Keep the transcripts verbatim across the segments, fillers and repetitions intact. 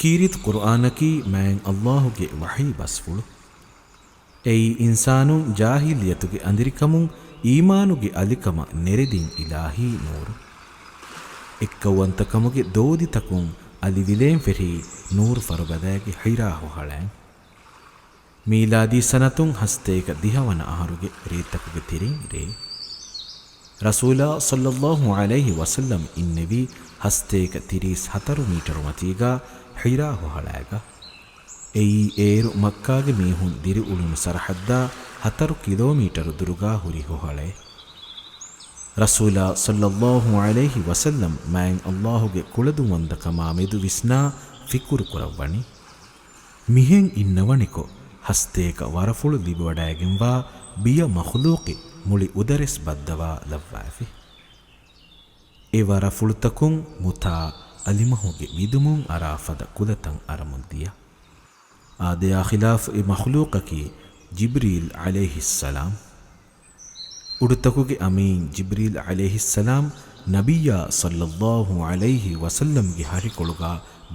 ކީރިތި ޤުރުއާނަކީ މާތް ﷲ ގެ ވަޙީ ބަސްފުޅު. އެއީ އިންސާނުން ޖާހިލިއްޔަތުގެ އަނދިރިކަމުން އީމާނުގެ އަލިކަމަށް ނެރެދިން އިލާހީ ނޫރު. އެއްކައުވަންތަކަމުގެ ދޯދިތަކުން އަލިވިލޭން ފެށީ ނޫރު ފަރުބަދައިގެ ޙިރާ ހޮހަޅައިން. މީލާދީ ސަނަތުން ހަސަތޭކަ ދިހަވަނަ އަހަރުގެ ރޭތަކުގެ ތެރެއިން ރޭ. ރަސޫލާ ޞައްލައްލާހު ޢަލައިހި ވަސައްލަމް އިންނެވީ ހަސަތޭކަ ތިރީސް ހަތަރު މީޓަރު މަތީގާ ޙިރާ ހޮހަޅާގަ. އެއީ އޭރު މައްކާގެ މީހުން ދިރިއުޅުނު ސަރަޙައްދާ ހަތަރު ކިލޯމީޓަރު ދުރުގާ ހުރި ހޮހަޅެއް. ރަސޫލާ ޞައްލައްލާހު ޢަލައިހި ވަސައްލަމް މާތް ﷲ ގެ ކުޅަދުންވަންދަކަމާ މެދު ވިސްނާ ފިކުރު ކުރައްވަނީ. މިހެން އިންނަވަނިކޮށް، ހަސަތޭކަ ވަރަފުޅު ލިބިވަޑައިގެންވާ ބިޔަ މަޚުލޫޤެއް މުޅި އުދަރެސް ބައްދަވާ ލައްވައިފި. އެ ވަރަފުޅުތަކުން މުތާ އަލިމަހުގެ ވިދުމުން އަރާ ފަދަ ކުލަތައް އަރަމުން ދިޔަ. އާދަޔާ ޚިލާފު އެ މަޚުލޫޤަކީ ޖިބްރީލް ޢަލައިހިއްސަލާމް. އުޑުތަކުގެ އަމީން ޖިބްރީލް ޢަލައިހިއްސަލާމް ނަބިއްޔާ ޞައްލައްލާހު ޢަލައިހި ވަސައްލަމްގެ ހަށިކޮޅުގާ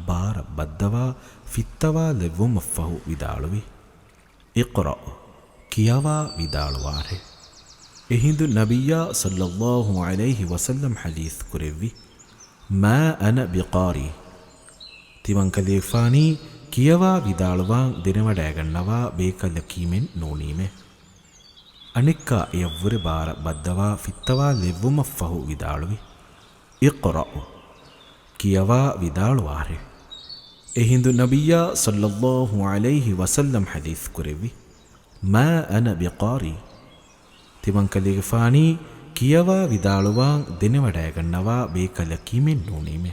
ބާރަށް ބައްދަވާ ފިއްތަވާލެއްވުމަށްފަހު ވިދާޅުވި، "اقرأ، ކިޔަވާ ވިދާޅުވާށޭ." އެހިނދު ނަބިއްޔާ ޞައްލައްލާހު ޢަލައިހި ވަސައްލަމް ޙަދީޘް ކުރެއްވި، "ما أنا بقارئ، ތިމަންކަލޭގެފާނީ ކިޔަވާ ވިދާޅުވާން ދެނެވަޑައިގަންނަވާ ބޭކަލަކީމެއް ނޫނީމެ." އަނެއްކާ އެޔަށްވުރެ ބާރަށް ބައްދަވާ ފިއްތަވާލެއްވުމަށްފަހު ވިދާޅުވި، "اقرأ، ކިޔަވާ ވިދާޅުވާށޭ." އެހިނދު ނަބިއްޔާ ޞައްލައްލާހު ޢަލައިހި ވަސައްލަމް ޙަދީޘް ކުރެއްވި، "ما أنا بقارئ، ތިމަންކަލޭގެފާނީ ކިޔަވާ ވިދާޅުވާން ދެނެވަޑައިގަންނަވާ ބޭކަލަކީމެއް ނޫނީމެ."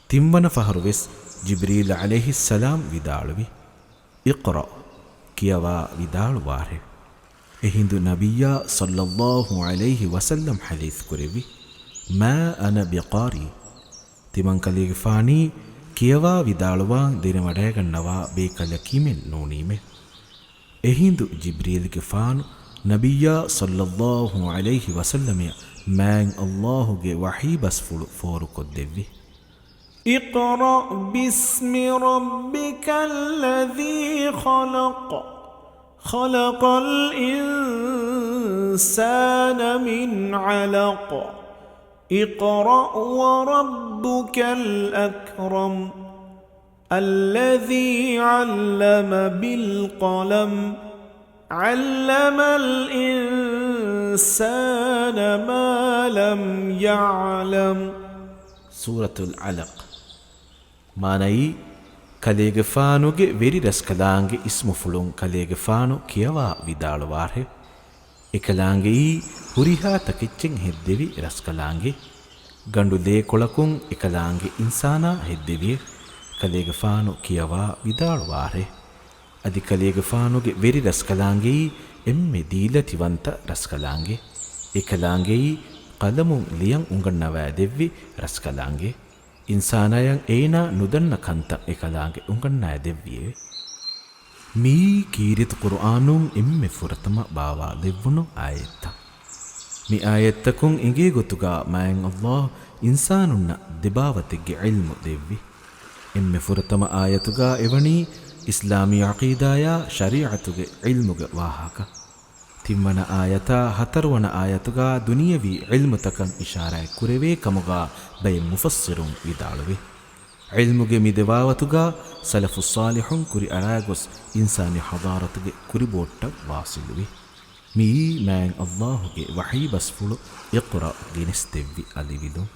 ތިންވަނަ ފަހަރުވެސް ޖިބްރީލް ޢަލައިހިއްސަލާމް ވިދާޅުވި، "اقرأ، ކިޔަވާ ވިދާޅުވާށޭ." އެހިނދު ނަބިއްޔާ ޞައްލައްލާހު ޢަލައިހި ވަސައްލަމް ޙަދީޘް ކުރެއްވި، "ما أنا بقارئ، ތިމަންކަލޭގެފާނީ ކިޔަވާ ވިދާޅުވާން ދެނެވަޑައިގަންނަވާ ބޭކަލަކީމެއް ނޫނީމެ." އެހިނދު ޖިބްރީލްގެފާނު ނަބިއްޔާ ޞައްލައްލާހު ޢަލައިހި ވަސައްލަމަށް މާތް ﷲ ގެ ވަޙީ ބަސްފުޅު ފޯރުކޮށްދެއްވި، اقرأ باسم ربك الذي خلق، خلق الإنسان من علق، اقرأ وربك الأكرم، الذي علم بالقلم، علم الإنسان ما لم يعلم. ސޫރަތުލް ޢަލަޤް. މާނައީ، ކަލޭގެފާނުގެ ވެރި ރަސްކަލާނގެ އިސްމުފުޅުން ކަލޭގެފާނު ކިޔަވާ ވިދާޅުވާށޭ. އެކަލާނގެއީ ހުރިހާ ތަކެއްޗެއް ހެއްދެވި ރަސްކަލާނގެ. ގަނޑު ލޭކޮޅަކުން އެކަލާނގެ އިންސާނާ ހެއްދެވިއޭ. ކަލޭގެފާނު ކިޔަވާ ވިދާޅުވާށޭ. އަދި ކަލޭގެފާނުގެ ވެރި ރަސްކަލާނގެއީ އެންމެ ދީލަތިވަންތަ ރަސްކަލާނގެ. އެކަލާނގެއީ ޤަލަމުން ލިޔަން އުނގަންނަވައިދެއްވި ރަސްކަލާނގެ. އިންސާނާޔަށް އޭނާ ނުދަންނަ ކަންތައް އެކަލާނގެ އުނގަންނައިދެއްވިއެވެ. މިއީ ކީރިތި ޤުރުއާނުން އެންމެ ފުރަތަމަ ބާވާލެއްވުނު އާޔަތްތައް. މި އާޔަތްތަކުން އެނގޭ ގޮތުގާ މާތް ﷲ އިންސާނުންނަށް ދެބާވަތެއްގެ ޢިލްމު ދެއްވި. އެންމެ ފުރަތަމަ އާޔަތުގާ އެވަނީ އިސްލާމީ ޢަޤީދާޔާ ޝަރީޢަތުގެ ޢިލްމުގެ ވާހަކަ. ތިންވަނަ އާޔަތާ ހަތަރުވަނަ އާޔަތުގާ ދުނިޔަވީ ޢިލްމުތަކަށް އިޝާރާތް ކުރެވޭ ކަމުގާ ބައެއް މުފައްސިރުން ވިދާޅުވި. ޢިލްމުގެ މި ދެބާވަތުގާ ސަލަފުއް ޞާލިޙުން ކުރިއަރާގޮސް އިންސާނީ ޙަޟާރަތުގެ ކުރިބޯއްޓަށް ވާޞިލުވި. މިއީ މާތް ﷲ ގެ ވަޙީ ބަސްފުޅު އިޤްރަ ގެނެސްދެއްވި އަލިވިލުން.